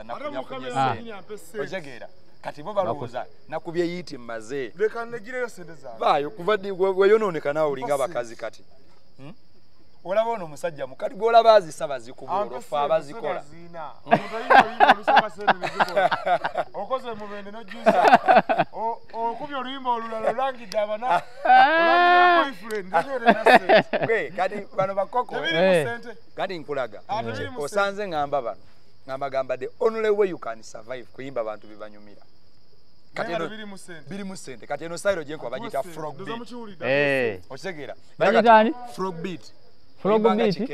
Nakunyakunye sente. Otegeera. Kati bo balowooza nakubye yiiti mmaze. Leka negireyo sente zange. Vaayo kuva ddi weyonooneka naawe olinga abakazi kati. Olaba ono omusajja mukali gw'olaba azisaba zikubula olwo abazikola. Okoze mubende n'ojjuza. Okubye oluyimba olulala olangidde abana. Olangidde boyfriend n'olina sente. Gwe kati bano bakoko. Kati nkulaga. Osanze ngamba bano. Ngamba gamba the only way you can survive kuyimba abantu bibanyumira. Kati eno biri mu sente. Kati eno style gye nkuba bagiyita frog beat. Otegeera. Bagiyita ani? Frog beat. Frog beat.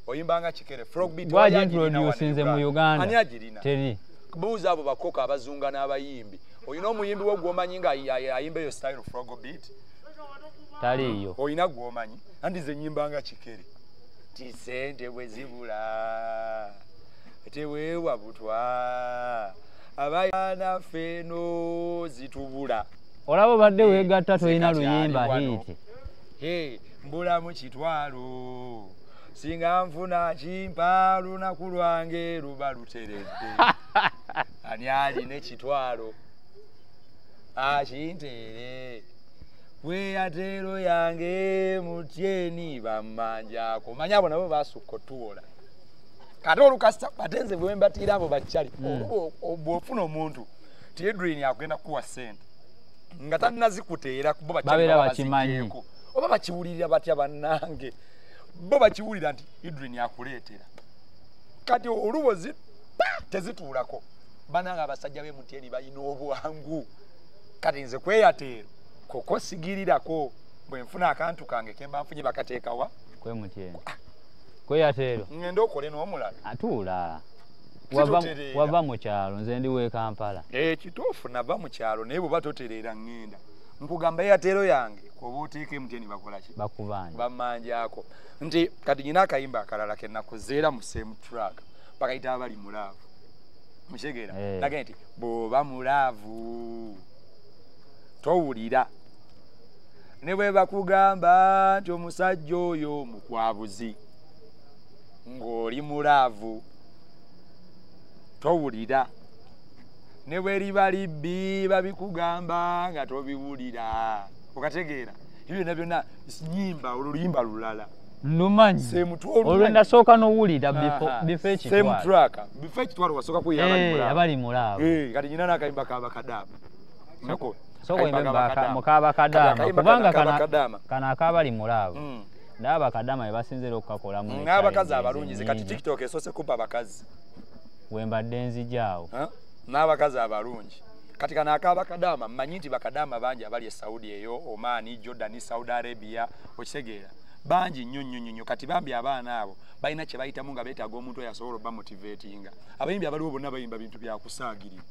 Oyimbanga kikere. Frog beat. Gwaji introducinze mu Uganda. Ani agirina? Teri. Buuza abo bakoko abazunga n'abayimbi. Oyina omuyimbi wo gw'omanyi nga ayimba eyo style frog beat? Taliiyo. Oyina gw'omanyi. Anti nze nnyimbanga kikere. Ti sente bwe zibula. Teweewa butwa. Abaana ffeno zitubula. Olaba obadde weegatta tolina luyimba hiiti. Mbulamu kitwalo. Singa nfuna kimpa lunaku lwange luba luteredde. Ani alina ekitwalo akinteere. Bweyateero yange mutyeni bammanjako. Manyi abo nabo baasukka otuwola. Kati olukasa ate nze bwe mbatiira abo bakyali. Bw'ofuna omuntu ti Edrine akugenda kukuwa ssente nga tannazikuteera bo bakyali bakimanyi. Oba bakiwulirira batya bannange. Bo bakiwulira nti Edrine akuleetera. Kati olubozi tezituulako. Bannange abasajja b'e Mutyeni balina obwangu. Kati nze kweyateero koko sigirirako bwe nfuna akantu kange ke mba nfunye bakateekawa. Kwe Mutyeni. Kweyateero. Ngenda okole n'omulala. Atuula. Wava mu kyalo nze ndi w'e Kampala. Kituufu nava mu kyalo naye bw'oba totereera ŋŋenda. Nkugamba eyateero yange oba oteeka e Mutyeni bakola ki? Bakubanja. Bammanjaako. Nti kati nyina akayimba akalala ke nakoze mu same track. Bakayita abali mu laavu. Mukitegeera? Nagenda nti bw'oba mu laavu towulira. Ne bwe bakugamba nti omusajja oyo mukwabuzi ng'oli mu laavu towulira. Ne bwe liba libbi babikugamba nga tobiwulira. Okategeera? Ebyo byonna byonna nnyimba oluyimba lulala. Ndumanyi. Olwo nasooka n'owulira bifo ekitwalo. Same track. Bifo ekitwalo wasooka kuwulira abali mu laavu. Abali mu laavu. Kati nyina n'akayimba k'abakadaama. Nako. Sooka oyimbe mu k'abakadaama kubanga kano ak'abali mu laavu. N'abakadaama be basinze okukakolamu. N'abakazi abalungi. Kati TikTok esoose kumpa abakazi. We mbadde nzija awo. N'abakazi abalungi. Kati kano ak'abakadaama mmanyi nti bakadaama bangi abali e Saudi eyo, Oman, Jordan, Saudi Arabia, okitegeera. Bangi nnyo nnyo nnyo. Kati bambi abaana abo balina kye bayitamu nga beetaaga omuntu oyo asobola obamotivatinga. Abayimbi abaliwo bonna bayimba bintu bya kusaagirira.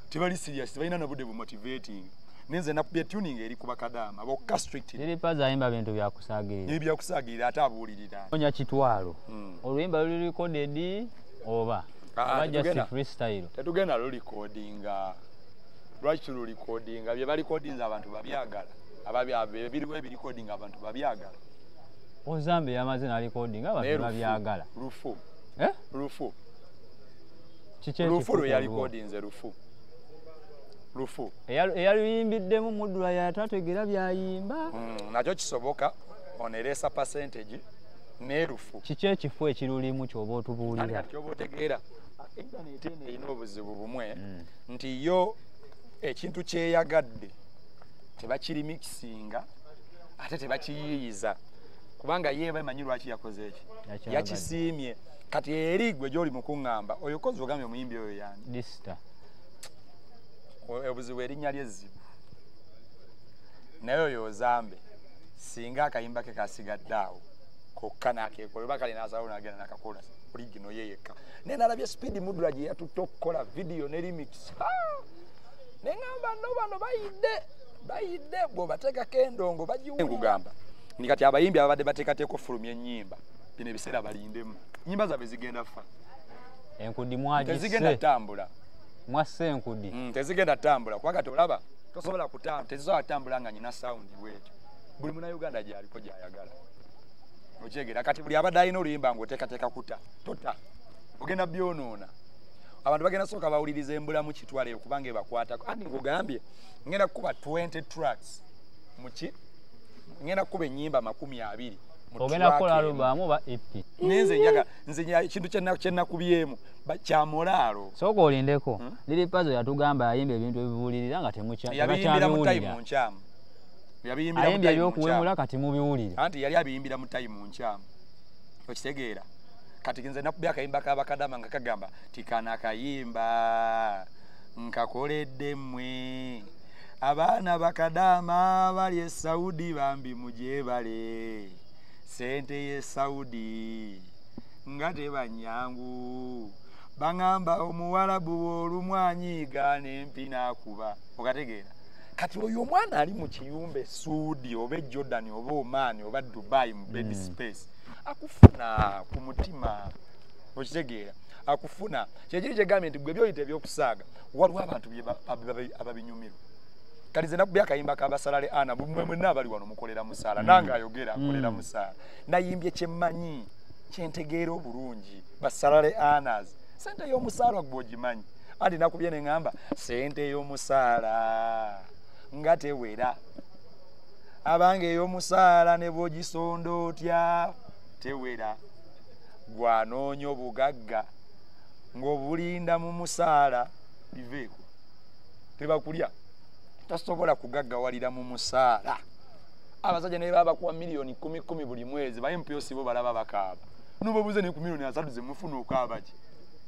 Tebali serious, tebalina na budde bumotivating. Nenze nakubye tuning eri ku bakadaama bokka strict. Lili Pazo ayimba bintu bya kusaagirira. Ebya kusaagirira ate abuulirira. Onya kitwalo. Oluyimba luli recorded oba oba just freestyle. Tetugenda lulikodinga. Lwaki tulikodinga? Bye balikodinza abantu babyagala. Ababya ebiriwo ebirikodinga abantu babyagala. Ozambe yamaze na recording abantu babyagala. Rufu. Rufu. Kiki Rufu lwe yalikodinze rufu. Rufu. Eyaluyimbiddemu Mudra yatategeera byayimba. Nakyo kisoboka oneresa percentage ne rufu. Kiki ekifo ekirulimu ky'oba otubuulira? Kati ky'oba otegeera. Internet eno erina obuzibu bumwe nti yo ekintu kyeyagadde tebakirimixinga ate tebakiyiiyiza. Kubanga ye bamanyi lwaki yakoze eki. Yakisiimye. Kati eri gwe gy'oli mu kuŋŋamba oyo kozi ogambye omuyimbi oyo y'ani? Dista. Obuzibu erinnya ly'ezzibu. Naye oyo Ozambe singa akayimba ke kasigadde awo kokka n'akeekola oba kale n'asalawo n'agenda n'akakola origino ye yekka. Naye nalabye Speed Mudra gye yatutte okukola vidiyo ne remix. Ne ŋŋamba nno bano bayidde bayidde bw'obateekako endongo bagiwulira. Nkugamba nti kati abayimbi ababadde bateekateeka okufulumya ennyimba bino ebiseera balindemu. Ennyimba zaabwe zigenda fa. Enkudi mwagisse. Tezigenda ttambula. Mwasse enkudi. Tezigenda ttambula kubanga kati olaba tosobola kutambula, tezisobola kutambula nga nyina sound bw'etyo. Buli munnayuganda gy'aliko gy'ayagala. Okyegera kati buli abadde alina oluyimba ng'oteekateeka kuta, tota. Ogenda byonoona. Abantu bagenda sooka bawuliriza embulamu kitwalo eyo kubanga ebakwatako. Anti nkugambye ngenda kukuba 20 tracks muki, ngenda kukuba ennyimba 20. Ogenda kukola alubamu oba EP? Nenze njaga nze ekintu kyenakubyemu kya mulaalo. Sooka olindeko. Lil Pazo yatugamba ayimba ebintu ebibuulirira nga temukyyabiyimbira mu tayimu nkyamu. Yabiyimbira ebyokuwemula kati mubiwulire. Anti yali abiyimbira mu tayimu nkyamu. Okitegeera? Kati nze nakubya akayimba k'abakadama nga kagamba tikana kayimba nkakoledde mmwe abaana bakadama bali e Saudi bambi mugyebale sente ye Saudi nga tebanyangu bangamba omuwalabu olumwanyiga n'empi n'akuba. Okategeera? Kati oyo omwana ali mu kiyumba e Saudi oba e Jordan oba Oman oba Dubai mu bed space akufuna ku mutima. Okitegeera? Akufuna. Kyekiri kyegambye nti gwe byoyita ebyokusaaga waliwo abantu ababinyumirwa. Kati nze nakubya akayimba k'abasalale ana mmwe mwenna abali wano mukolera musaala, nange ayogera akolera musaala. Nayimbye kyemmanyi kyentegeera obulungi basalale anas sente y'omusaala gwe ogimanyi. Anti nakubye ne ŋŋamba sente y'omusaala nga tewera, abange ey'omusaala ne bw'ogisonda otya tewera, gwanoonya obugagga ng'obulinda mu musaala biveeko tebakulya. Tasobola kugaggawalira mu musaala. Abasajja ne baba bakuwa miliyoni 10 buli mwezi ba MPOC bo balaba bakaaba. N'obabuuze ne ku miliyoni 3 ze mufuna okaaba ki?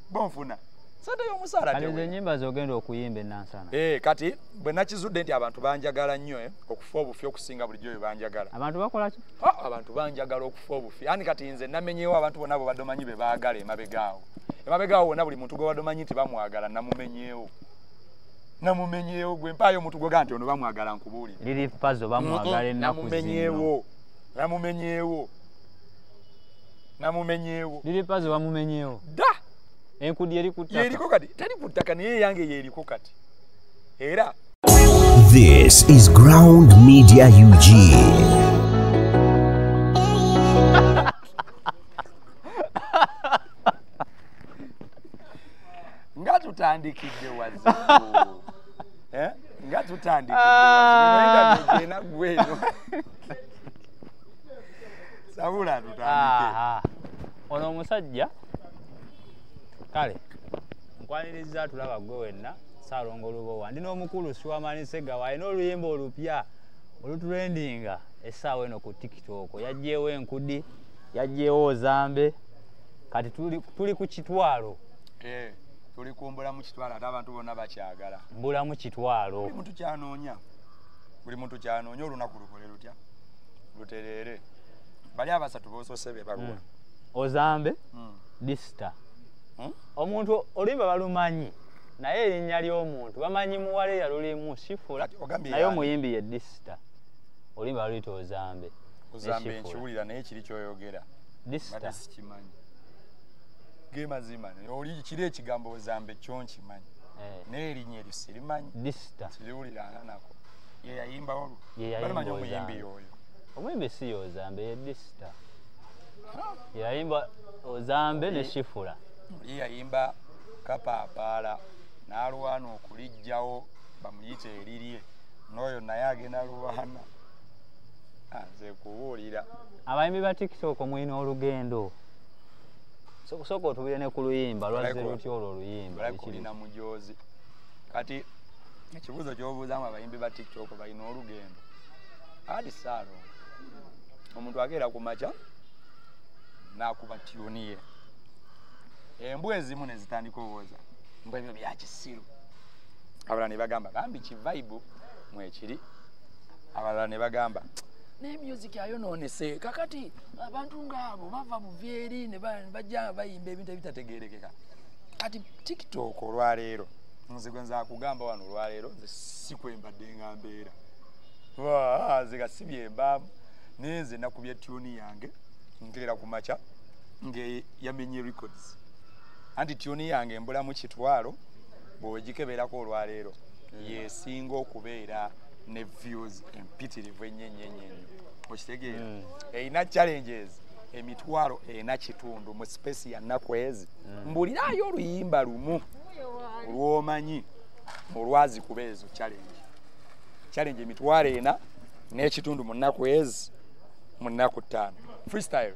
Bonfuna sente y'omusaala tewera. Kati ennyimba z'ogenda okuyimba enansana. Kati bwe nakizudde nti abantu banjagala nnyo okufa obufi okusinga bulijjo bwe banjagala. Abantu bakola ki? Abantu banjagala okufa obufi. Ani kati nze namenyeewo abantu bonna bo badde omanyi be baagala emabegaawo. Emabegaawo wonna buli muntu gwe badde omanyi nti bamwagala namumenyeewo. Namumenyeewo gwe mpaayo omuntu gwe nti ono bamwagala nkubuulire. Lil Pazo bamwagala ennaku zino. Namumenyeewo. Namumenyeewo. Lil Pazo bamumenyeewo. Da! Enkudi eri ku ttaka. Yeriko kati, teri ku ttaka naye yange yeriko kati. Era This is Ground Media UG. Nga tutandikidde wazibu. Nga tutandikidde wazibu. Ino gweno. Sabula tutandike. Ono omusajja kale nkwaniriza tulaba gwe wenna Ssalongo Lubowa. Ndi n'omukulu Siwamani Ssegawa alina oluyimba olupya olutrendinga essaawa eno ku TikTok. Yaggyewo enkudi, yaggyewo Ozambe, kati tuli ku kitwalo. Tuli ku mbulamu kitwalo ate abantu bonna bakyagala. Mbulamu kitwalo. Buli muntu kyanoonya. Buli muntu kyanoonya olunaku lukole lutya? Lutereere. Bali abasatu b'osoose be baluwa. Ozambe, Dista. Omuntu oluyimba balumanyi naye erinnya ly'omuntu bamanyi muwala eyalulimu Sifula, naye omuyimbi ye Dista. Oluyimba baluyita Ozambe. Ozambe nkiwulira naye kiri kyoyogera Dista sikimanyi. Ge mazima oli kiri ekigambo Ozambe kyo nkimanyi naye erinnya eryo sirimanyi. Dista siriwuliranga nako. Ye yayimba olwo balumanyi omuyimbi oyo. Omuyimbi si Ozambe, ye Dista. Yayimba Ozambe ne Sifula. Oli yayimba kapaapaala n'alwana okuliggyawo bamuyite erirye n'oyo naye agenda lwana. Nze kubuulira. Abayimbi ba TikTok mulina olugendo. Sooka otubire ne ku luyimba lwazze lutya olwo oluyimba. Olina mujoozi. Kati ekibuuzo ky'obuuzaamu abayimbi ba TikTok balina olugendo. Adi Ssalongo omuntu akeera ku makya n'akuba tiyuni ye. Embwa ezimu ne zitandika owooza mbwa ebyo bya kisiru. Abalala ne bagamba bambi kivaibu mwekiri. Abalala ne bagamba naye music ayonoonese kakati abantu ng'abo bava buvi eri ne bajja bayimba ebintu ebitategeerekeka. Kati TikTok olwaleero nze gwe nza kugamba wano olwaleero nze si kwe mbadde nga mbeera. Nze nga si bye mbaamu naye nze nakubye tuni yange nkeera ku makya nge yamenye records. Anti tuni yange mbulamu kitwalo bw'ogikeberako olwaleero yesinga okubeera ne views empitirivu ennyo ennyo ennyo. Okitegeera? Erina challenges, 4.5 mu space ya nnaku ezi. Mbulirayo oluyimba lumu olw'omanyi olwazi kuba ezo challenge. Challenge 4.5 mu nnaku ezi, mu nnaku 5. Freestyle.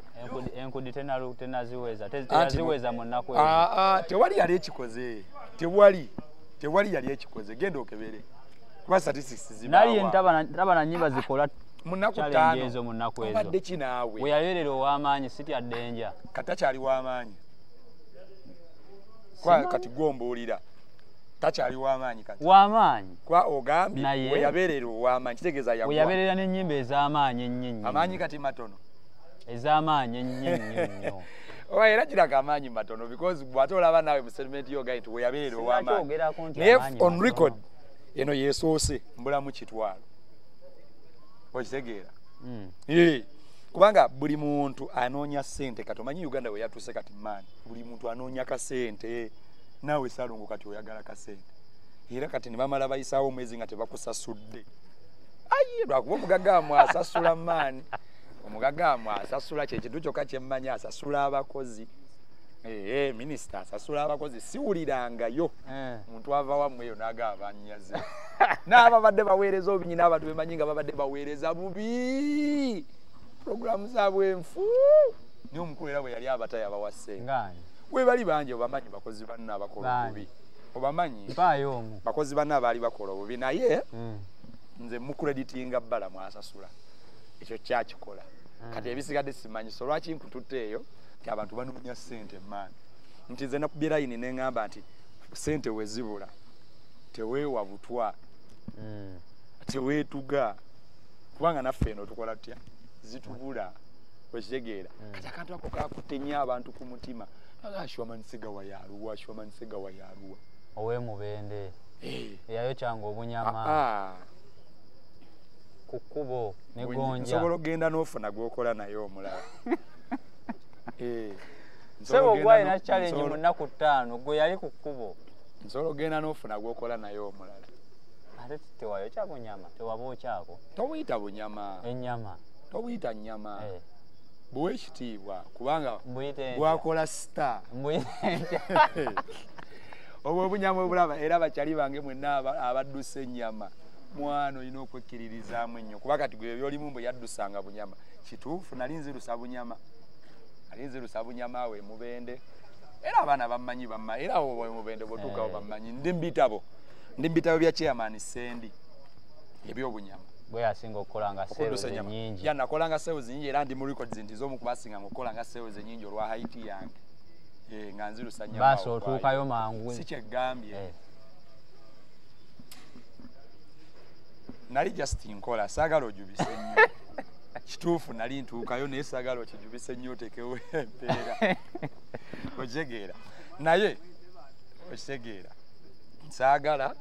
Enkudi tenaziweza. Tenaziweza mu nnaku ezo. Tewali yali ekikoze. Tewali yali ekikoze. Genda okebere. Kuba statistics zibawa. Nali ntaba na nyimba zikola mu nnaku challenge 5. Ezo mu nnaku ezo. Obadde ki naawe? We yabeerera ow'amaanyi sitya ddenja. Kati takyali w'amaanyi. Kwa kati gw'ombuulira. Takyali w'amaanyi kati. W'amaanyi. Kwa ogambye we yabeerera ow'amaanyi kitegeeza yagwa. We yabeerera n'ennyimba ez'amaanyi ennyo ennyo. Amaanyi kati matono. Ez'amaanyi ennyo ennyo nnyo. Oba era kiraga amaanyi matono because bw'ate olaba naawe mu statement yo ogaye nti we yabeerera ow'amaanyi. Naye on record eno yeesoose mbulamu kitwalo. Okitegeera? Kubanga buli muntu anoonya ssente kati omanyi Uganda we yatuuse kati maani. Buli muntu anoonya kasente. Naawe Ssalongo kati oyagala kasente. Era kati ne bamala bayisaawo omwezi nga tebakusasudde. Ayi lwakuba omugagga wammwe asasula maani. Omugagga wammwe asasula kye kintu kyokka kye mmanyi, asasula abakozi. Minisita asasula abakozi siwulirangayo. Muntu ava wammwe eyo n'agamba bannyaze. N'ababadde baweereza obinyi n'abantu bemanyi nga babadde baweereza bubi. Programu zaabwe nfu. Naye omukulu era bwe yali abata yabawa ssente. We bali bangi obamanyi bakozi banna abakola obubi. Obamanyi bakozi banna abaali bakola obubi naye nze mukreditinga bbala mwasasula. Ekyo kyakikola. Kati ebisigadde simanyi so lwaki nkututte eyo nti abantu banoonya ssente maani. Nti nze nakubye layini ne ŋŋamba nti ssente we zibula teweewa butwa, teweetuga kubanga naffe eno tukola tutya zitubula okitegeera. Kati akantu ako kakutte nnyo abantu ku mutima. Ashwaman Ssegawa yaluwa, Ashwaman Ssegawa yaluwa. Ow'emubende. Eyayokyanga obunyama. Ku kkubo ne gonja. Nsobola okugenda n'ofuna gw'okola naye omulala. Ssebo gwalina challenge mu nnaku 5 gwe yali ku kkubo. Nsobola okugenda n'ofuna gw'okola naye omulala. Ate tewayokya bunyama, tewabwokyako. Tobuyita bunyama. Ennyama. Tobuyita nnyama. Buwe ekitiibwa kubanga bwakola star. Obwo obunyama obulaba era bakyali bange mwenna abadduse ennyama. Mwana olina okwekkiririzaamu ennyo kuba kati gwe by'olimu mbu yaddusanga bunyama. Kituufu nali nzirusa bunyama. Nali nzirusa bunyama awo emubende. Era abaana bammanyi bamma era awo emubende bw'otuukawo bammanyi. Ndi mu bitabo. Ndi mu bitabo bya chairman Ssendi eby'obunyama. Bwe yasinga okukolanga sales ennyingi. Ya nakolanga sales nnyingi era ndi mu records nti z'omu kubasinga okukolanga sales ennyingi olwa height yange. Nga nzirusa nnyama. Baasi otuukayo mangu. Si kye ggambye. Nali just nkola saagala ojubise nnyo. Kituufu nali ntuukayo naye saagala okijubise nnyo oteekewo empeera. Okitegeera. Naye okitegeera. Saagala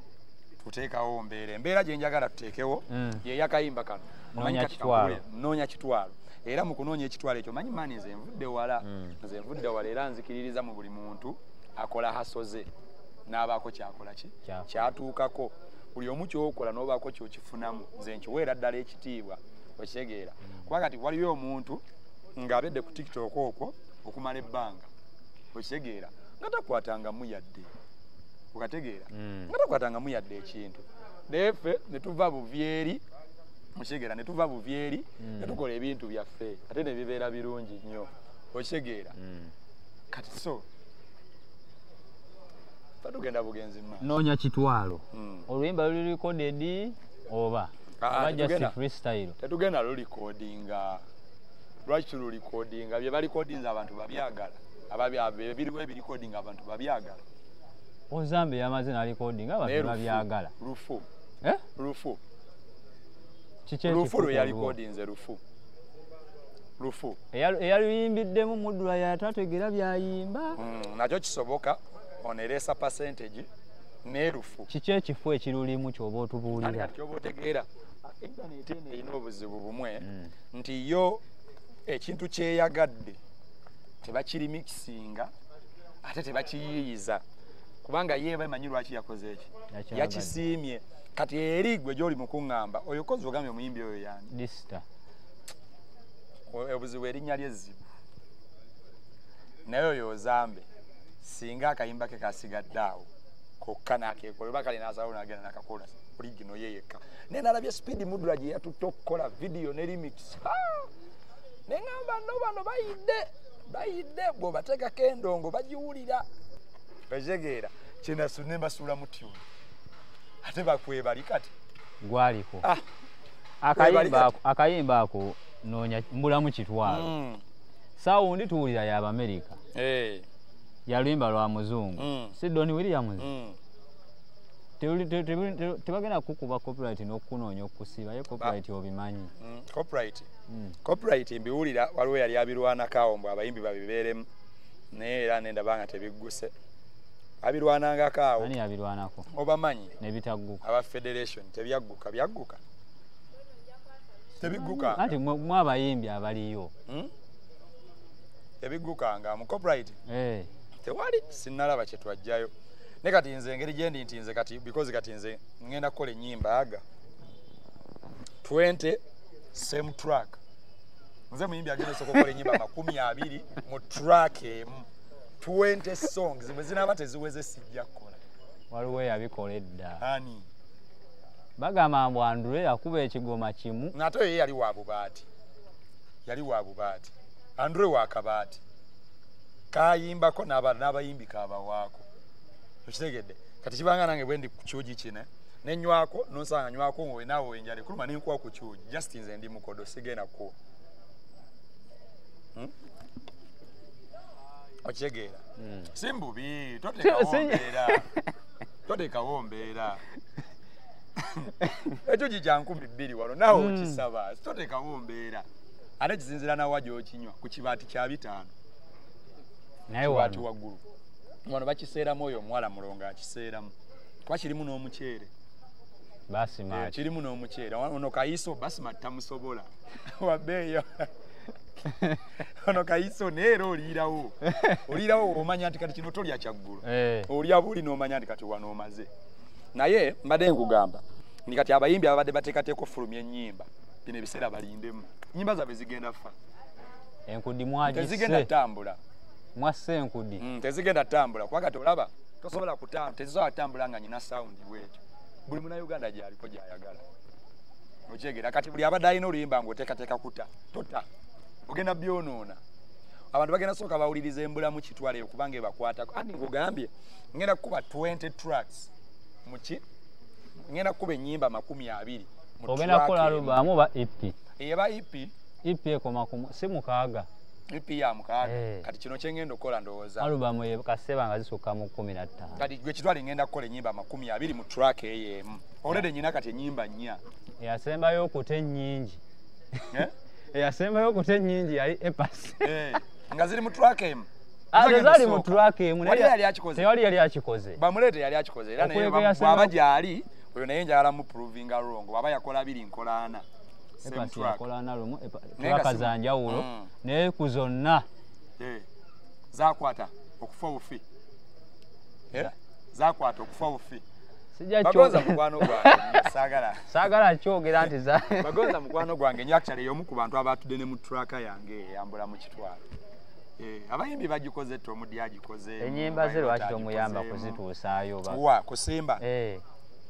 tuteekawo mbeera. Embeera gye njagala tuteekewo ye yakayimba kano. Noonya kitwalo. Era mu kunoonya ekitwalo ekyo manyi maani nze nvudde wala. Nze nvudde wala era nzikiririza mu buli muntu akola hasoze n'abaako kyakola ki? Kyatuukako. Buli omu ky'okola n'obaako ky'okifunamu. Nze nkiweera ddala ekitiibwa. Okitegeera. Kuba kati waliyo omuntu ng'abedde ku TikTok okwo okumala ebbanga. Okitegeera. Nga takwatangamu yadde. Okategeera. Nga takwatangamu yadde ekintu. Naye ffe ne tuva buvyeri, okitegeera, ne tuva buvyeri, ne tukola ebintu byaffe ate ne bibeera birungi nnyo. Okitegeera. Kati so tugenda bugenzi mma. Noonya kitwalo. Oluyimba luli recorded oba just freestyle. Tetugenda lulikodinga. Lwaki tulikodinga? Bye balikodinza abantu babyagala. Ebiriwo ebirikodinga abantu babyagala. Ozambe yamaze n'alikodinga abantu babyagala. Lufu. Lufu. Kiki Lufu lwe yalikodinze lufu. Lufu. Eyaluyimbiddemu Mudula yatategeera byayimba. Nakyo kisoboka oneresa percentage n'erufu. Kiki ekifo ekirulimu ky'oba otubuulira? Kati ky'oba otegeera internet eno erina obuzibu bumwe nti yo ekintu kyeyagadde tebakirimikisinga ate tebakiyiiyiza kubanga ye bamanyi lwaki yakoze eki yakisiimye. Kati eri gwe gy'oli mu kuŋŋamba oyo kozi ogambye omuyimbi oyo yani Dista. Obuzibu erinnya lye zzibu. Naye oyo Ozambe singa akayimba ke kasigadde awo kokka n'akeekola, oba kale n'asalawo n'agenda n'akakola origino ye yekka. Naye nalabye Speed Mudra gye yatutte okukola video ne remix, ne ŋŋamba nno bano bayidde bw'obateekako endongo bagiwulira, okitegeera? Kyenasu ne mbasuula mu tune, ate bakwebali kati. Gwaliko. Ah, Akayimba ako noonya mbulamu kitwalo. Sound tuwulira y'Abamerika. Yaluyimba lwa muzungu. Si Don Williams. Tebagenda kukuba copyright n'okunoonya okusiba, ye copyright obimanyi. Copyright. Copyright mbiwulira, waliwo yali abirwanako awo mbu abayimbi babibeeremu, naye era nendaba nga tebigguse. Abirwanangako awo. Ani yabirwanako? Obamanyi. Nebitagguka. Aba federation tebyagguka, byagguka. Tebigguka. Anti mwe abayimbi abaliyo. Tebiggukanga mu copyright. Tewali sinnalaba kye twajjayo. Ne kati nze engeri gye ndi nti nze kati because kati nze ngenda kukola ennyimba aga 20 same track. Nze muyimbi agenda osooka okukola ennyimba 20 mu track emu. 20 songs bwe zinaaba teziweze sijja kukola. Waliwo eyabikola edda. Ani? Bagamba mbu Andre yakuba ekigoma kimu. Ng'ate ye yali wa bubaati. Yali wa bubaati. Andre wa kabaati. Kayimbako n'abayimbi kabawaako. Okitegedde? Kati kibanga nange bwe ndi ku kyugi kino ne nywako, nonsanga nywako ng'owe naawe enjala ekuluma ne nkuwa ku kyugi. Just nze ndi mukodo sigenda kuwa. Okitegeera? Si mbubi, toteekawo mbeera. Toteekawo mbeera. Ekyugi kya 2000 wano naawe okisaba, toteekawo mbeera. Ate kisinziira nawa gy'okinywa, ku kibaati kya 5. Naye kibaati waggulu. Wano bakiseeramu oyo omuwala mulongo akiseeramu. Kuba kirimu n'omuceere. Basima. Kirimu n'omuceere. Ono Kayiso basima tamusobola. Wabbeeyo. Ono Kayiso naye era oliirawo. Oliirawo omanya nti kati kino tolya kyaggulo. Olya buli n'omanya nti kati wano omaze. Naye mbadde nkugamba nti kati abayimbi ababadde bateekateeka okufulumya ennyimba bino ebiseera balindemu. Ennyimba zaabwe zigenda fa. Enkudi mwagisse. Tezigenda ttambula. Mwasse enkudi. Tezigenda ttambula kuba kati olaba tosobola kutambula, tezisobola kutambula nga nyina sound bw'etyo. Buli munnayuganda gy'aliko gy'ayagala. Okyegera kati buli abadde alina oluyimba ng'oteekateeka kuta, tota. Ogenda byonoona. Abantu bagenda sooka bawuliriza embulamu kitwale kubanga ebakwatako. Anti nkugambye ngenda kukuba 20 tracks muki? Ngenda kukuba ennyimba 20. Ogenda kukola alubamu oba EP? Eba EP. EP ekoma ku si 6. EP ya 6. Kati kino kye ngenda okukola ndowooza. Alubamu ye kaseba nga zisukka mu 15. Kati gwe kitwale ngenda kukola ennyimba 20 mu track eyo emu. Already nnyina kati ennyimba 4. Eyasembayo okuta ennyingi. Eyasembayo okuta ennyingi yali Epas. Nga ziri mu track emu. Zaali mu track emu. Wali yali akikoze. Tewali yali akikoze. Bamuleete yali akikoze era naye bw'aba gy'ali oyo naye njagala mu provinga wrong. Bw'aba yakola 2 nkola 4. Epas yakola 4 lumu, track za njawulo naye ku zonna. Zakwata okufa obufi. Zakwata okufa obufi. Bagonza mukwano gwange saagala. Saagala kyogera nti za. Bagonza mukwano gwange nnyo actually y'omu ku bantu abatudde ne mu track yange eyambula mu kitwalo. Abayimbi bagikoze Tomudi agikoze. Ennyimba ze lwaki tomuyamba kuzituusaayo ba? Wa kusimba.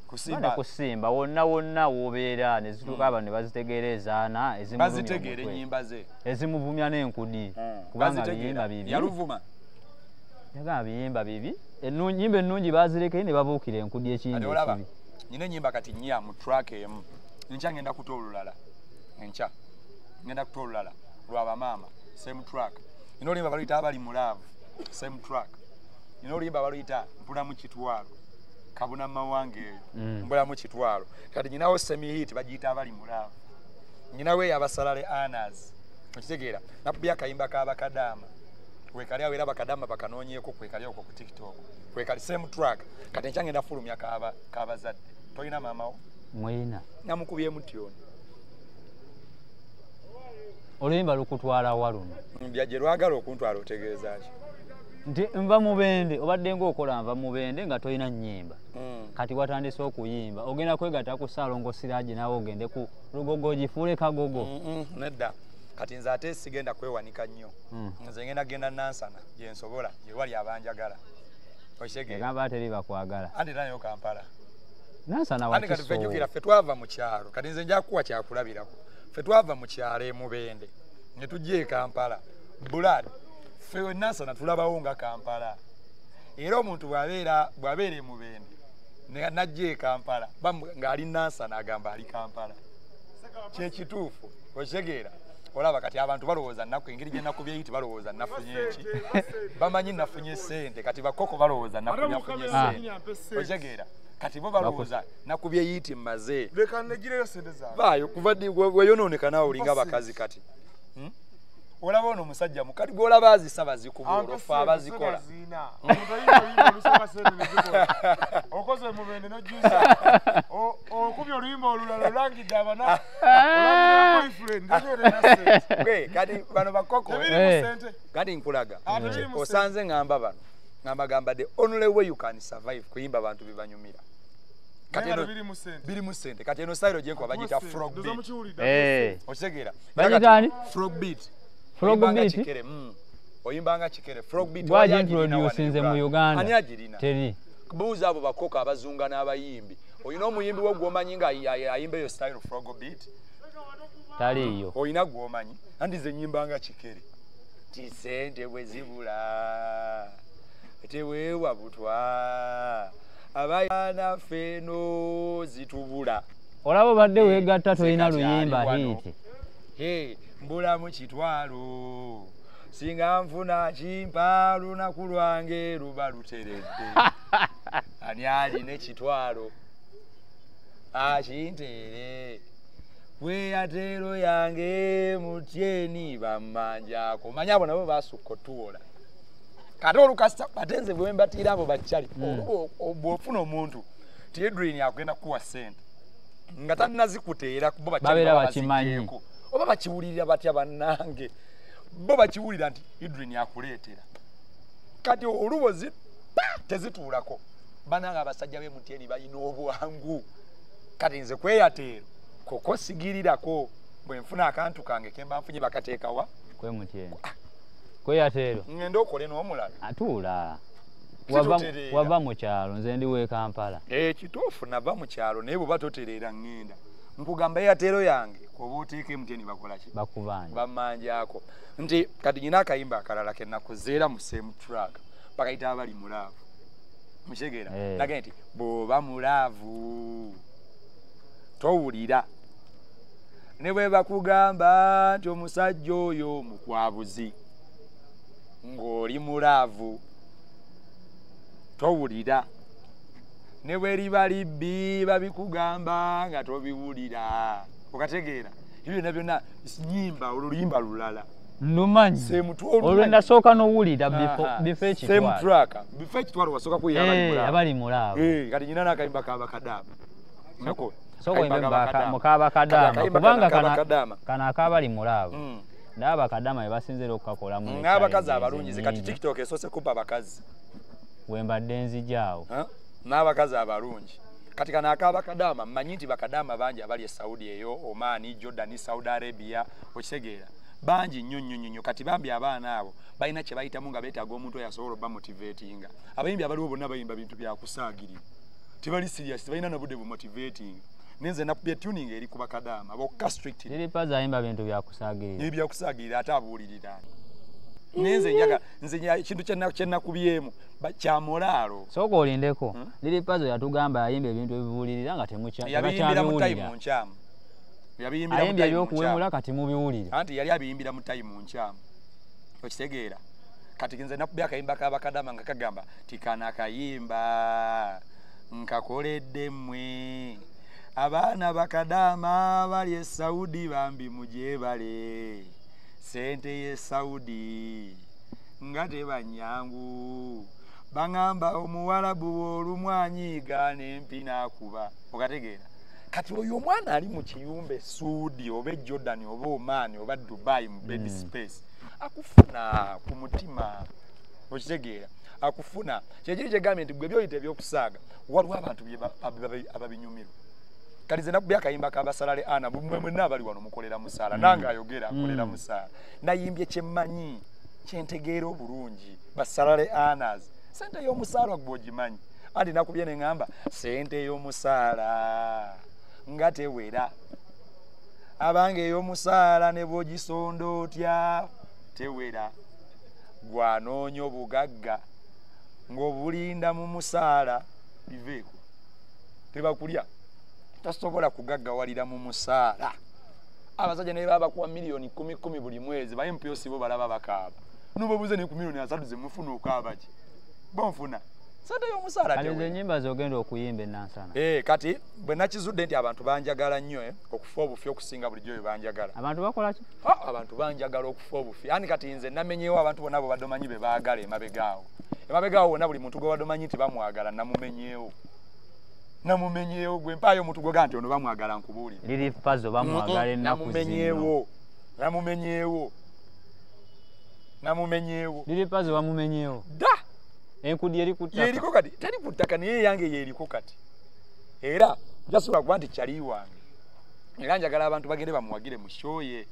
Kusimba. Kusimba wonna wonna w'obeera ne zituuka abantu ne bazitegeera ezaana ezimulumya. Bazitegeera ennyimba ze. Ezimuvumya n'enkudi. Kubanga biyimba bibi. Yaluvuma. Yagamba biyimba bibi. Ennyimba ennungi baazirekayo ne babuukira enkudi ekiyimba ekibi. Nnyina ennyimba kati 4 mu track emu. Enkya ngenda kuta olulala. Enkya ngenda kuta olulala lw'abamaama same track. Nina oluyimba baluyita abali mu love same track. Nina oluyimba baluyita mpulamu kitwalo. Kabuna mawanga eyo mbulamu kitwalo. Kati nyinawo semi hit bagiyita abali mu love. Nyinawo eyabasalale anas. Okitegeera nakubya akayimba k'abakadaama. Kwekali awo era bakadaama bakanoonyeeko kwekali okwo ku TikTok. Kwekali same track. Kati enkya ngenda fulumya k'abazadde. Tolina maama wo? Mwina. Namukubye mutyoni. Oluyimba lukutwala wa luno? Bya gye lwagala okuntwala otegeeza ki? Nti nva Mubende, obadde ng'okola nva Mubende nga tolina nnyimba. Kati watandise okuyimba, ogenda kwegatta ku Ssaalongo Siraje naawe ogende ku Lugogo ogifuule kagogo. Nedda. Kati nze ate sigenda kwewanika nnyo. Nze ngenda genda Nansana gye nsobola, gye wali abanjagala. Okitegeera? Gamba teri bakwagala. Anti nayo Kampala. Nansana Anti kati wakiso. Ffe jjukira ffe twava mu kyalo. Kati nze nja kukuwa kyakulabirako. Ffe twava mu kyalo e Mubende ne tujja e Kampala. Blood, ffe Nansana tulabawo nga Kampala. Era omuntu bw'abeera e Mubende n'ajja e Kampala, ng'ali Nansana agamba ali Kampala. Kyekituufu, okitegeera? Olaba kati abantu balowooza nnaku, engeri gye nakubye eyiti balowooza nafunye eki. Bamanyi nafunye ssente, kati bakoko balowooza nafunye ssente. Okitegeera? Kati bo balowooza nakubye eyiti mmaze. Leka negireyo ssente zange. Vaayo kuva ddi weyonooneka naawe olinga abakazi kati. Olaba ono omusajja mukali gw'olaba azisaba zikubula olwo abazikola. Okoze Mubende n'ojjuza. Okubye oluyimba olulala olangidde abana. Olangidde boyfriend Gwe kati bano bakoko. Kati nkulaga. Osanze ngamba bano. Ngamba gamba the only way you can survive kuyimba abantu bibanyumira. Kati eno biri mu ssente. Kati eno style gye nkuba bagiyita frog beat. Okitegeera? Bagiyita ani? Frog beat. Frog beat? Oyimbanga kikere. Frog beat. Gwaji introducinze mu Uganda. Ani agirina? Teri. Buuza abo bakoko abazunga n'abayimbi. Oyina omuyimbi wo gw'omanyi nga ayimba eyo style frog beat? Taliiyo. Oyina gw'omanyi? Anti nze nyimbanga kikere. Ti ssente bwe zibula teweewa butwa abaana ffeno zitubula. Olaba obadde weegatta tolina luyimba hit. Mbulamu kitwalo singa nfuna kimpa lunaku lwange luba luteredde. Ani alina ekitwalo akinteere bweyateero yange mutyeni bammanjako. Manyi abo nabo basukka otuwola. Kati olukasita ate nze bwe mbatiira abo bakyali bw'ofuna omuntu ti Edwin agenda kukuwa ssente nga tannazikuteera bo babeera bakimanyi oba bakiwulirira batya bannange bo bakiwulira nti Edwin akuleetera. Kati olubozi tezituulako. Bannange abasajja b'e Mutyeni balina obwangu. Kati nze kweyateero koko sigirirako bwe nfuna akantu kange ke mba nfunye bakateekawa kwe Mutyeni. Kweyateero ngenda okole n'omulala. Atuula. Wava mu kyalo nze ndi w'e Kampala. Kituufu nava mu kyalo naye bw'oba totereera ŋŋenda. Nkugamba eyateero yange oba oteeka e Mutyeni bakola ki? Bakubanja. Bammanjako. Nti kati nyina akayimba akalala ke nakuzeera mu same track bakayita abali mu laavu. Mukitegeera? Nagenda nti bw'oba mu laavu towulira ne bwe bakugamba nti omusajja oyo mukwabuzi ng'oli mu laavu towulira ne bwe liba libbi babikugamba nga tobiwulira. Okategeera? Ebyo byonna byonna nyimba oluyimba lulala. Ndumanyi. Olwo nasooka n'owulira bifo ekitwalo. Same track. Bifo ekitwalo wasooka kuyiya abali mu laavu. Abali mu laavu. Kati nyina n'akayimba k'abakadaama. Nako. Sooka oyimbe mu k'abakadaama kubanga kano ak'abali mu laavu. N'abakadaama be basinze era okukakolamu. N'abakazi abalungi. Kati TikTok esoose kumpa abakazi. We mbadde nzija awo. N'abakazi abalungi. Kati kano ak'abakadaama mmanyi nti bakadaama bangi abali e Saudi eyo, Oman, Jordan, Saudi Arabia, okitegeera. Bangi nnyo nnyo nnyo. Kati bambi abaana abo balina kye bayitamu nga beetaaga omuntu oyo asobola obbamotivatinga. Abayimbi abaliwo bonna bayimba bintu bya kusaagirira. Tebali serious, tebalina na budde bumotivating. Nenze nakubye tuning eri ku bakadaama bokka strict. Liripaza ayimba bintu bya kusaagirira. Ebya kusaagirira ate abuulirira. Nenze njaga nze ekintu kye nakubyemu kya mulaalo. Sooka olindeko. Liripazo yatugamba ayimba ebintu ebibuulirira nga yabiyimbira mu time nkyamu. Yabiyimbira mu time ebyokuwemula kati mubiwulira. Anti yali abiyimbira mu time nkyamu. Okitegeera? Kati nze nakubye akayimba k'abakadaama nga kagamba ti kano akayimba nkakoledde mmwe abaana bakadaama bali e Saudi bambi mugyebale ssente y'e Saudi nga teba nnyangu baŋŋamba omuwalabu olumu anyiiga n'empi n'akuba. Okategeera? Kati oyo omwana ali mu kiyumba e Saudi oba e Jordan oba Oman oba Dubai mu bed space akufuna ku mutima. Okitegeera? Akufuna. Kyekiri kyegambye nti gwe byoyita ebyokusaaga waliwo abantu ababinyumirwa. Kati nze nakubye akayimba k'abasalale ana mwenna abali wano mukolera musaala, nange ayogera akolera musaala. Nayimbye kyemmanyi, kyentegeera obulungi, basalale anas. Sente y'omusaala gw'ogimanyi. Anti nakubye ne ŋŋamba sente y'omusaala nga tewera, abange ey'omusaala ne bw'ogisonda otya tewera, gwanoonya obugagga ng'obulinda mu musaala biveeko tebakulya, tasobola kugaggawalira mu musaala. Abasajja naye baba bakuwa miliyoni 10 10 buli mwezi, ba MPO bo balaba bakaaba, n'obabuuze ne ku miliyoni 3 zemufuna okaaba ki? Bonfuna sente y'omusaala Kale ezo ennyimba z'ogenda okuyimba enansana. Kati bwe nakizudde nti abantu banjagala nnyo okufa obufi okusinga bulijjo bwe banjagala. Abantu bakola ki? Abantu banjagala okufa obufi. Ani kati nze namenyeewo abantu bonna bo badde omanyi be baagala emabegaawo. Emabegaawo wonna buli muntu gwe badde omanyi nti bamwagala namumenyeewo. Namumenyeewo gwe mpaayo omuntu gwe nti ono bamwagala nkubuulire. Liri Pazo bamwagala ennaku zino. Namumenyeewo. Namumenyeewo. Liri Pazo bamumenyeewo. Da! Enkudi eri ku ttaka. Yeriko kati, teri ku ttaka naye yange yeriko kati. Era jasobola kuba nti kyali wange. Era njagala abantu bagende bamuwagire mu show ye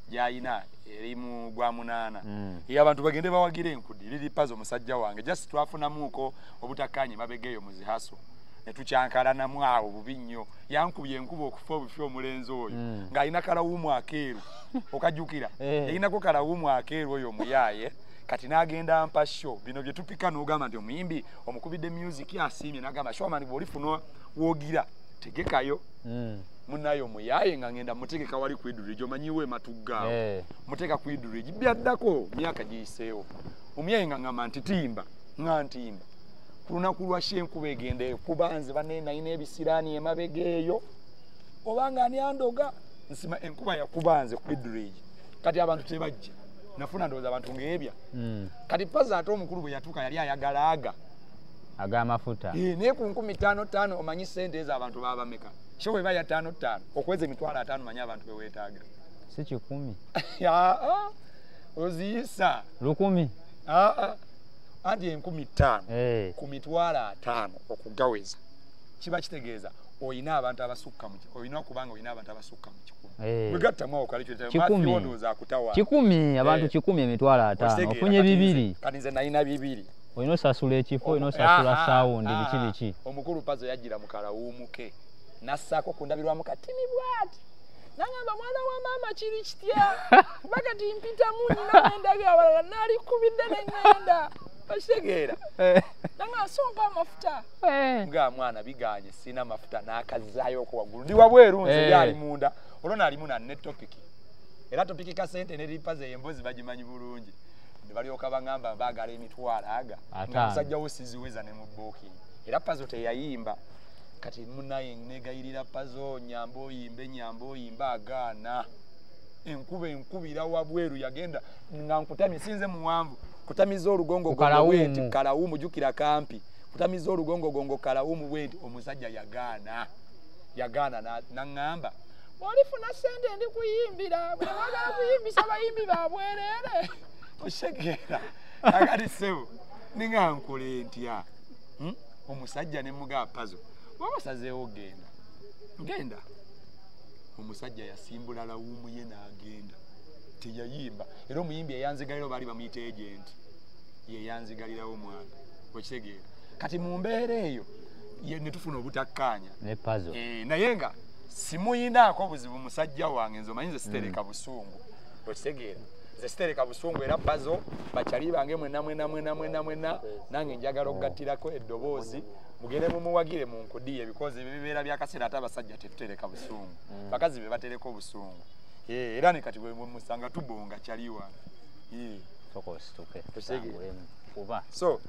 gy'ayina eri mu gwa 8. Ye abantu bagende bawagire enkudi. Liri Pazo musajja wange. Just twafunamuuko obutakkaanya emabega eyo mu zihaso. Ne tukyankalanamu awo bubi nnyo. Yankubye enkuba okufa obufi omulenzi oyo. Ng'alina kalawumu akeeru. Okajjukira. Yalinako kalawumu akeeru oyo omuyaaye. Kati n'agenda ampa show. Bino bye tupika n'ogamba nti omuyimbi omukubidde music asiimye n'agamba show man bw'olifuna woogira tegekayo. Munnaye omuyaaye nga ngenda mutegeka wali ku Idridge, omanyiwo ematugga awo. Muteeka ku Idridge byaddako myaka giyiseewo. Omuyaaye nga ngamba nti timba, nga ntimba. Ku lunaku lwa show enkuba egenda ekuba nze banne nalina ebisiraani emabega eyo. Obanga ani andoga nsima enkuba yakuba nze ku Idridge. Kati abantu tebajja. Nafuna ndowooza abantu ng'ebya. Kati Pazo ate omukulu bwe yatuuka yali ayagala aga. Ag'amafuta. Naye ku 5,000 5 omanyi ssente ezo abantu baba bameka. Show bw'eba ya 5 5 okweza emitwalo 5 omanyi abantu be weetaaga. Si 10. Oziyisa. 1000. Anti 5,000 ku mitwalo 5 okugaweza. Kiba kitegeeza oyina abantu abasukka mu oyina okubanga oyina abantu abasukka mu 1,000. Bwegattamu awo kali kyetaaga. Matthew ndowooza akutawa. 1,000 abantu 1,000 emitwalo 5 ofunye 2. Kati nze nalina 2. Oyina osasula ekifo, oyina osasula sound biki biki. Omukulu Pazo yajjira mu kalawumu ke nassaako ku ndabirwamu katini bw'ati. Nangamba mwana wa maama kiri kitya? Kuba kati mpitamu nina nendaga abalala naalikubidde ne ŋŋenda. Okitegeera? Nangamba sompa amafuta. Nga mwana biganye sina mafuta n'akazzaayo waggulu. Ndi wabweru nze yali munda. Olwo naalimu nanne topiki. Era topiki ka sente ne Pazo emboozi bagimanyi bulungi. Ne balyoka baŋŋamba baagala emitwalo aga. Nga musajja wo siziweza ne mu booking. Era Pazo teyayimba. Kati munnaye negayirira Pazo nyamba oyimbe nyamba oyimbe agaana. Enkuba enkubira wabweru yagenda nga nkutamye sinze muwanvu. Kutamiza olugongo bwenti kalawumu jjukira kampi. Kutamiza olugongo gongo kalawumu bwenti omusajja yagaana. Yagaana n'aŋŋamba olifuna ssente ndi kuyimbira bwe baagala kuyimbisa bayimbi babwereere. Oshegera. Akati ssebo ninga nkole ntya. Omusajja ne mugaa Pazo bw'oba osazeewo genda. Genda. Omusajja yasimbula lawumu ye n'agenda. Teyayimba. Era omuyimbi eyanzigalirawo baali bamuyita agent. Ye yanzigalirawo omwana. Okitegeera. Kati mu mbeera eyo ne tufuna obutakkaanya. Ne Pazo. Naye nga simuyinaako buzibu musajja wange nze omanyi nze sitereka busungu. Okitegeera. Nze sitereka busungu era Pazo bakyali bange mwenna mwenna mwenna mwenna mwenna nange njagala okugattirako eddoboozi mugende mumuwagire mu nkudiye because ebibeera byakaseera ate abasajja tetutereka busungu. Bakazi be batereka obusungu. Era ne kati bwe musanga tubonga kyali wange. Sooka osituke. Kuba. So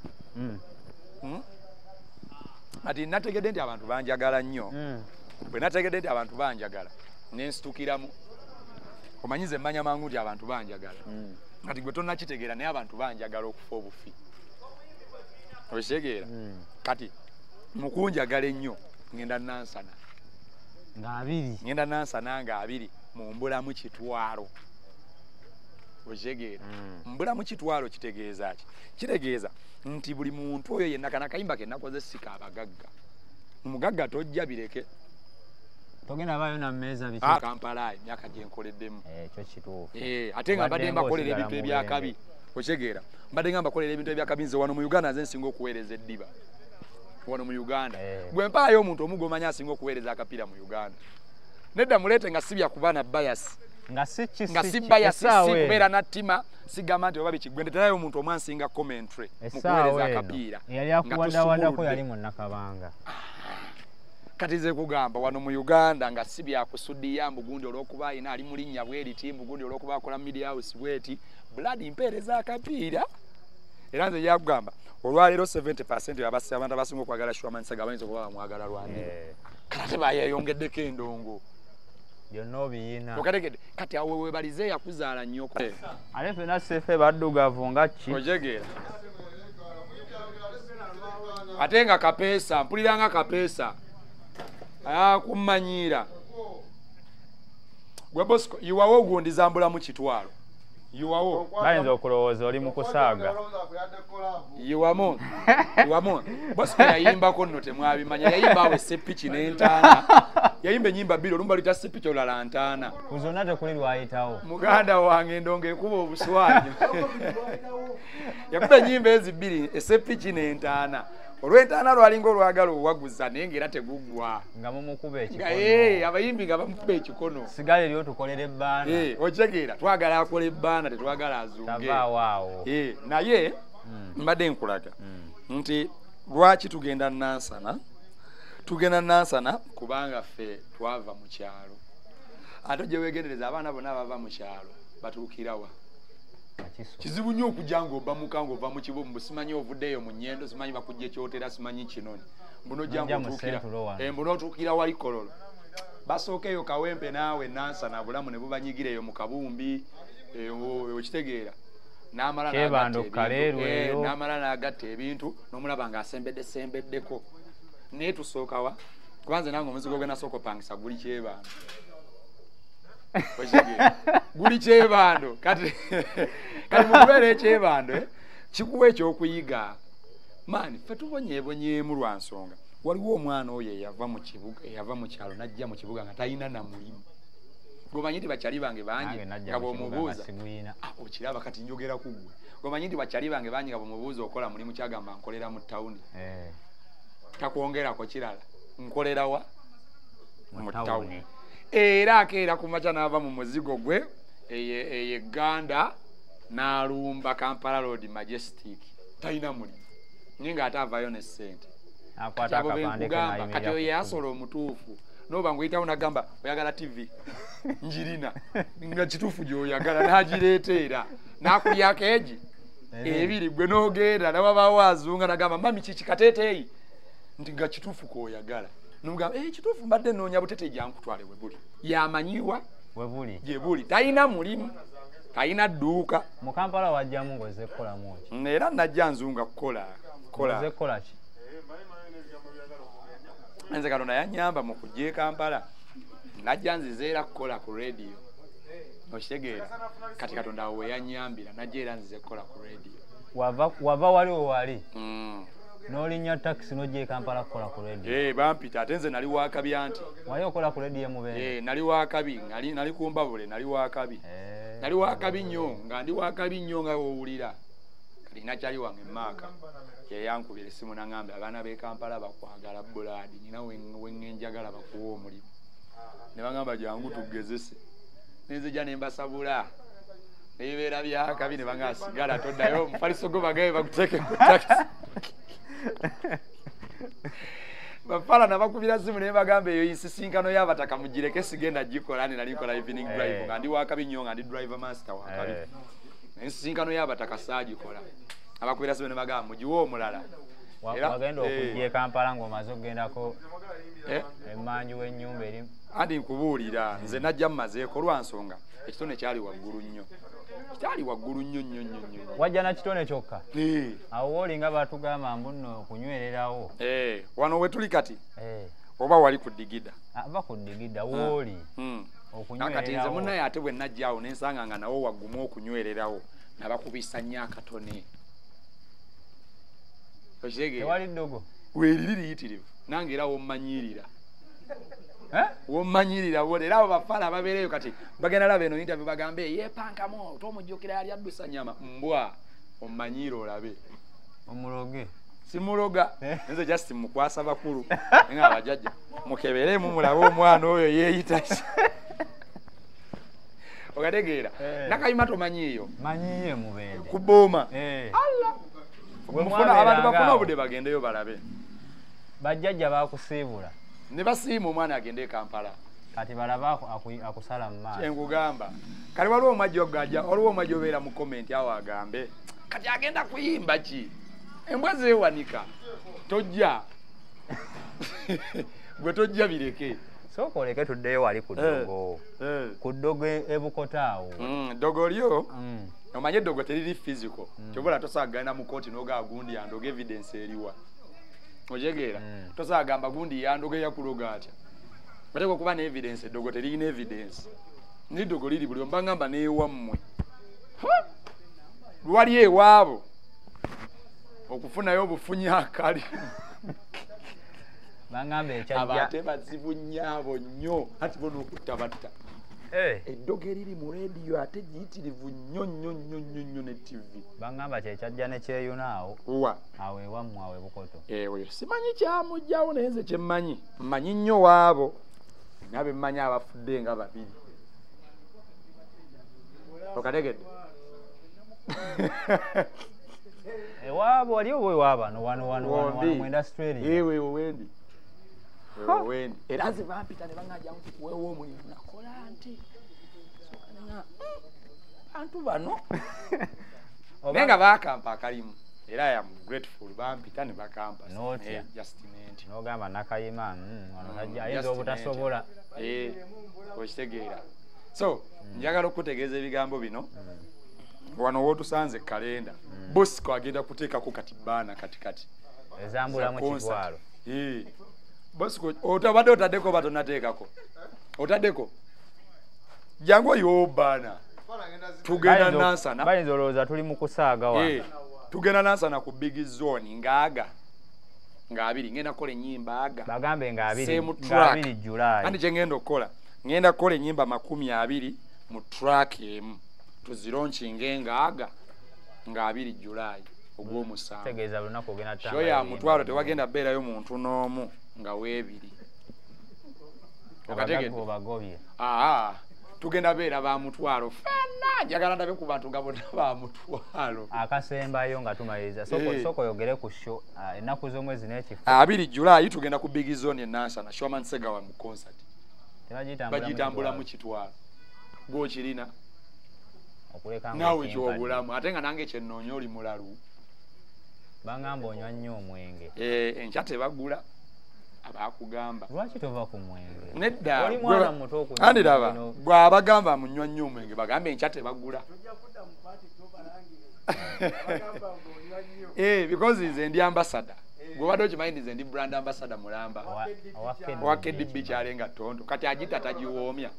Ati nategedde nti abantu banjagala nnyo. Bwe nategedde nti abantu banjagala ne nsitukiramu. Omanyi nze mmanya mangu nti abantu banjagala. Kati gwe tonnakitegeera naye abantu banjagala okufa obufi. Okitegeera? Kati mu kunjagala ennyo ngenda Nansana. Nga 2. Ngenda Nansana nga 2 mumbulamu kitwalo. Okitegeera? Mbulamu kitwalo kitegeeza ki? Kitegeeza nti buli muntu oyo yenna kana akayimba ke nakoze sika abagagga. Omugagga tojja bireke. Togenda bayo na mmeeza biki? Kampala emyaka gye nkoleddemu. Ekyo kituufu. Ate nga mbadde mbakolera ebintu ebyakabi. Okitegeera? Mbadde nga mbakolera ebintu ebyakabi nze wano mu Uganda nze nsinga okuweereza eddiba. Wano mu Uganda. Gwe mpaayo omuntu omu gw'omanyi asinga okuweereza akapiira mu Uganda. Nedda muleete nga si bya kuba na bias. Nga si ki nga si bias, si kubeera na ttima, sigamba nti oba biki. Gwe ndeterayo omuntu omu ansinga commentary mu kuweereza akapiira. Eyali akuwaddawaddako yali munnakabanga. Kati nze kugamba wano mu Uganda nga si bya kusudiya mbu gundi olw'okuba ayina ali mu linnya bweriti, mbu gundi olw'okuba akola media house bweti, blood mpeereza akapiira. Era nze yakugamba olwaleero 70% abantu abasinga okwagala Shuaman Ssegawa bayinza okuba bamwagala lwandiba. Kati ate bayeyongeddeko endongo. Byonna obiyina. Okategedde kati awo webalize yakuzaala nnyoko. Ate ffenna ssefe baddugavu nga ki? Ojegeera. Ate nga kapeesa, mpulira nga kapeesa. Kummanyiira. Gwe Bosco, yiwawo ogundi zambulamu kitwalo. Yiwawo. Bayinza okulowooza oli mu kusaaga. Yiwamu. Yiwamu. Bosco yayimbako nno temwabimanya. Yayimba awo essepiki n'entaana. Yayimba ennyimba bbiri, olumu baluyita ssepiki olulala ntaana. Ku zonna tekuli lwayitawo. Muganda wange endongo ekuba obuswanyu. Yakuba ennyimba ezi bbiri, essepiki n'entaana. Olw'entaana lwalinga olwagala owaguza naye ng'era teguggwa. Nga mumukuba ekikono. Abayimbi nga bamukuba ekikono. Sigala eri otukolera ebbaana. Okitegeera twagala akola ebbaana tetwagala azunge. Tavaawo awo. Naye mbadde nkulaga nti lwaki tugenda Nansana? Tugenda Nansana kubanga ffe twava mu kyalo. Ate gye weegendereza abaana bonna abava mu kyalo batuukira wa? Kizibu nnyo okujja ng'obba muka ng'ova mu kibuga mbu simanyi ovuddeeyo mu nnyendo, simanyi bakujja ekyotera, simanyi kinoni. Mbu n'ojja ng'otuukira mbu n'otuukira wali Kololo. Basooka eyo Kawempe naawe Nansana bulamu ne bubanyigira eyo mu kabumbi, okitegeera. N'amala n'agatta ebintu n'omulaba ng'asembedde sembeddeko. Naye tusooka wa? Kuba nze nange omuzigo gwe nasooka opangisa guli Kyebando. Guli Kyebando. Kati mukubeera ekyebando kikuwa ekyokuyiga. Maani ffe tubonyeebonyeemu lwa nsonga. Waliwo omwana oyo eyava mu kibuga, eyava mu kyalo n'ajja mu kibuga nga talina na mulimu. Gwomanyi nti bakyali bange bangi nga bw'omubuuza okiraba kati njogera ku ggwe. Gwomanyi nti bakyali bange bangi nga bw'omubuuza okola mulimu kyagamba nkolera mu tawuni. Takwongerako kirala. Nkolera wa? Mu tawuni. Era akeera ku makya n'ava mu muzigo gwe eye Gganda n'alumba Kampala Road Majestic. Talina mulimu. Naye ng'ate avaayo ne ssente. Kati oyo yasola omutuufu. N'oba ng'oyitawo n'agamba oyagala TV njirina. Nga kituufu gy'oyagala n'agireeta era. N'akulyako egi ebiri gwe n'ogenda n'awabaawo azunga n'agamba mami kiki kateeteeyi nti nga kituufu k'oyagala. N'omugamba kituufu mbadde nnoonya butete gyankutwale we buli. Yamanyiwa we buli. Gye buli. Talina mulimu. Talina dduuka. Mu Kampala wajjamu ng'ozze kukolamu ki? Era najja nzunga kukola. Ozze kukola ki? Nze Katonda yannyamba mu kujja e Kampala. Najja nzize era kukola ku radio. Okitegeera? Kati Katonda awo we yannyambira najja era nzize kukola ku radio. Wava wali we wali? N'olinnya takisi n'ojja e Kampala kukola ku radio. Bampita ate nze nali wakabi anti. Wali okola ku radio Mubende? Nali wakabi, nali ku Mbabule, nali wakabi. Nali wakabi nnyo, nga ndi wakabi nnyo nga w'owulira. Kati nakyali wange Maaka yeyankubira essimu n'aŋŋamba abaana b'e Kampala bakwagala bulaadi, nina we ŋŋenjagala bakuwa omulimu. Ne baŋŋamba jangu tugezese. Ne nzija ne mbasabula. Nebibeera byakabi ne baŋŋamba sigala toddayo omufaliso gwo bagabe baguteeke ku takisi. Bafala nabakubira simu ne bagamba eyo ensisinkano y'abataka mugireke sigenda gikola ne nali nkola evening drive nga ndi wakabi nnyo nga ndi driver master wakabi. Ensisinkano y'abataka saagikola. Abakubira simu ne bagamba mugiwe omulala. Wagenda okujja e Kampala ng'omaze okugendako emmanju w'ennyumba eri. Andi nkubuulira nze najja mmazeeko lwa nsonga ekitone kyali waggulu nnyo. Kyali waggulu nnyo nnyo nnyo nnyo. Wajja na kitone kyokka? Awo w'olinga batugamba mbu nno okunywererawo. Wano we tuli kati? Oba wali ku Digida? Ava ku Digida w'oli. Okunywererawo. Kati nze munnaye ate bwe najja awo ne nsanga nga nawo wagumu okunywererawo nabakubisa nnyo akatone. Tewali ddogo? Weeriri liyitirivu nange era wommanyiirira. Womanyirira wole era abo bafala ababeereyo kati bagenda laba eno interview bagambe yeepankamu tomujjukira yali addusa nyama mbwa omanyire olabe omuloge simuloga nze just mukwasa bakulu nga abajjajja mukeberemu mulabe omwana oyo yeeyita okategeera Nakayima tomanyiiyo manyiye Mubende ku bbooma Allah mufuna abantu bafuna obudde bagendeyo balabe bajjajja bakusiibula ne basiima omwana agende e Kampala kati balaba akusala mu maaso kyenkugamba kale waliwo omwajja ogajja waliwo omwajja obeera mu comment awo agambe kati agenda kuyimba ki embwa zeewanika tojja gwe tojja bireke sooka oleke tuddeyo wali ku ddogo ku ddogo ebukota awo ddogo lyo omanye eddogo teriri physical kyobola tosobola kugenda mu kooti n'ogaa gundi yandoga evidence eriwa ojegeera tosobola gamba gundi yandoga eyakuloga atya bateekwa okuba ne evidence eddogo teririna evidence n'eddogo liri buli omu ngamba n'ewammwe lwali ewaabo okufunayo obufunyi akali bangamba ekyajja abate bazibu nnyo nnyo ati bona okutta batta eddogo eriri mu rediyo ate giyitirivu nnyo nnyo nnyo nnyo nnyo ne TV bangamba kyekyajja ne kyeyuna awo wa awo ewammwe awo ebukoto oyo simanyi kyamugjawo naye nze kyemmanyi mmanyi nnyo waabo nabe mmanyi abafudde nga babiri okategedde ewaabo wali oba ewaabano wano wano wano mu industry ewe wendi wendi era nze bampita ne baŋŋamba jangu tukuweewo omulimu nakola nti bantu bano naye nga baakampa akalimu era I am grateful bampita ne bakampa just nenti n'ogamba Nakayima wano ayinza obutasobola okitegeera so njagala okutegeeza ebigambo bino wano wootusanze kalenda Bosco agenda kuteekako kati baana katikati ezambulamu kitwalo Bosco otabadde otaddeko oba tonateekako otaddeko jangu oyo baana tugenda Nansana bayinza olowooza tuli mu kusaaga wano tugenda Nansana ku big zone ngaaga nga abiri ngenda kukola ennyimba aga bagambe nga abiri July andi kye ngenda okukola ngenda kukola ennyimba 20 mu track emu tuzironkinge ngaaga nga 2 July ogw'omusanvu tegeeza lunaku ogenda show ya mutwalo tewagenda beerayo muntu n'omu nga weebiri okategedde obagobye tugenda beera ba mutwalo ffenna njagala ndabe ku bantu nga bonna ba mutwalo akasembayo nga tumaliriza sooka oyogere ku show ennaku z'omwezi n'ekifo 2 July tugenda ku big zone e Nansana Showman Segawa mu concert bagitambulamu kitwalo gw'okirina naawe kyobulamu ate nga nange kyennoonya oli mulalu bangamba onywa nnyo omwenge enkya tebagula abakugamba lwaki tova ku mwenge nedda oli mwana muto okunywa andi laba gwe abagamba munywa nnyo omwenge bagambe enkya tebagula because nze ndi ambassador gwe obadde okimanyi nze ndi brand ambassador mulamba owa KDB kyalenga ttonto kati agita tagiwoomya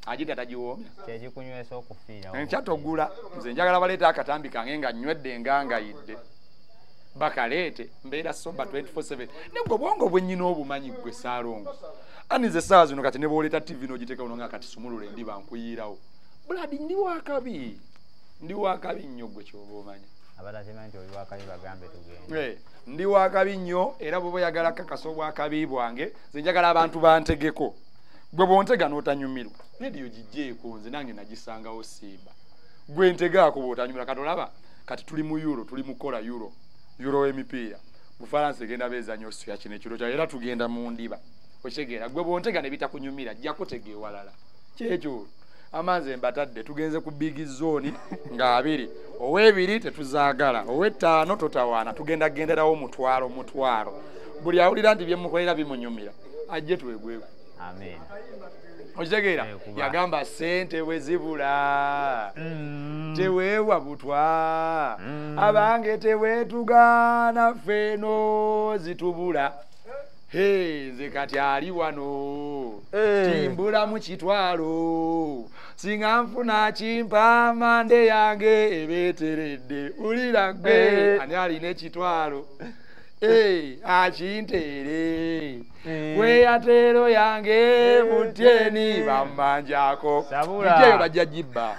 agita tagiwoomya kyekikunywesa okufiira enkya togula nze njagala baleeta akatambi kange nga nywedde ngangayidde bakaleete mbeera soba 24/7 negwe obwongo bwennyina obumanyi ggwe Ssaalongo ani nze essaawa zino kati ne bw'oleeta TV n'ogiteeka uno nga kati sumulula endiba nkuyiirawo buladi ndi wakabi nnyo ggwe ky'oba omanya abatakimanyi nti oli wakabi bagambe tugende ndi wakabi nnyo era bw'oba oyagala kakasa obwakabi bwange nze njagala abantu bantegeko gwe bw'ontega n'otanyumirwa rediyo gigyeeko nze nange nagisangawo Simba gwe ntegaako bw'otanyumirwa kati olaba kati tuli mu euro tuli mu kukola euro emipiira Bufalansa egenda beezannya Austria kino ekiro kya era tugenda mu ndiba okitegeera gwe bw'ontega ne bitakunyumira jja kutega ewalala kyekyo amanze mbatadde tugenze ku big zone nga 2 ow'ebiri tetuzaagala ow'ettaano totawaana tugenda genderawo mutwalo buli awulira nti bye mukolera bimunyumira ajje twegweko amen okitegeera yagamba ssente bwe zibula teweewa butwa abange teweetugaana ffeno zitubula nze kati ali wano timbulamu kitwalo singa nfuna kimpa mande yange ebeeteredde ulira gwe ani alina ekitwalo Akinteere kweyateero yange mutyeni bammanjako. Sabula. Mutyeyo bajja gibba.